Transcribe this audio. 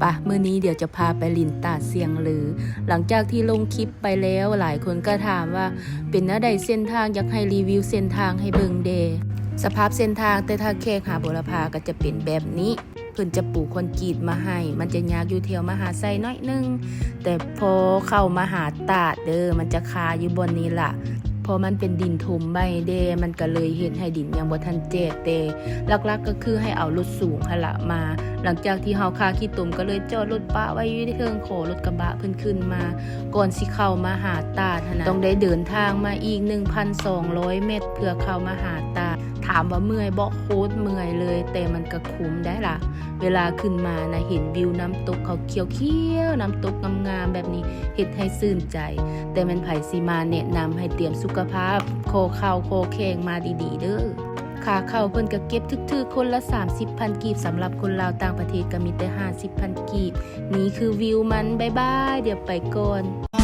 ປະ ມື້ນີ້ດຽວຈະພາໄປຫຼິ້ນຕາດຊຽງເລີ. ຫຼັງຈາກທີ່ລົງຄລິບໄປແລ້ວ ຫຼາຍຄົນກໍຖາມວ່າເປັນແນວໃດເສັ້ນທາງ, ຢາກໃຫ້ຣີວິວເສັ້ນທາງໃຫ້ເບິ່ງແດ່. ສະພາບເສັ້ນທາງແຕ່ທ່າແຂກຫາບົວລະພາກໍຈະເປັນແບບນີ້, ເພິ່ນຈະປູຄອນກຣີດມາໃຫ້. ມັນຈະຍາກຢູ່ແຖວມະຫາໄຊໜ້ອຍໜຶ່ງ, ແຕ່ພໍເຂົ້າມະຫາຕາດເດີ ມັນຈະຄາຢູ່ບ່ອນນີ້ລະ. ເພາະມັນເປັນດິນຖົມໃໝ່ແດ່ ມັນກໍເລີຍເຮັດໃຫ້ດິນຍັງບໍ່ທັນແຈກ, ແຕ່ຫຼັກໆກໍຄືໃຫ້ເອົາລົດສູງຫັ້ນລະມາ. ຫຼັງຈາກທີ່ເຮົາຄາຂີ້ຕົມກໍເລີຍຈອດລົດປະໄວ້ຢູ່ເທິງ, ຂໍລົດກະບະເພິ່ນຂຶ້ນມາ. ກ່ອນຊິເຂົ້າມະຫາຕາດຫັ້ນນະ ຕ້ອງໄດ້ເດີນທາງມາອີກໜຶ່ງພັນສອງຮ້ອຍແມັດເພື່ອເຂົ້າມະຫາຕາດ. ຖາມວ່າເມື່ອຍບໍ່? ໂຄດເມື່ອຍເລີຍ, ແຕ່ມັນກໍຄຸ້ມໄດ໋ລະ. ເວລາຂຶ້ນມານະ ເຫັນວິວນ້ຳຕົກເຂົາຂຽວໆ ນ້ຳຕົກງາມໆແບບນີ້ ເຮັດໃຫ້ຊື່ນໃຈ. ແຕ່ແມ່ນໃຜຊິມາແນະນຳໃຫ້ຕຽມສຸຂະພາບ ຂໍ້ເຂົ່າຂໍ້ແຂ້ງມາດີໆເດີ. ຄ່າເຂົ້າເພິ່ນກໍເກັບຖືກໆ ຄົນລະສາມສິບພັນກີບ, ສຳລັບຄົນລາວຕ່າງປະເທດກໍມີແຕ່ຫ້າສິບພັນກີບ. ນີ້ຄືວິວມັນ. ບາຍບາຍ, ດຽວໄປກ່ອນ.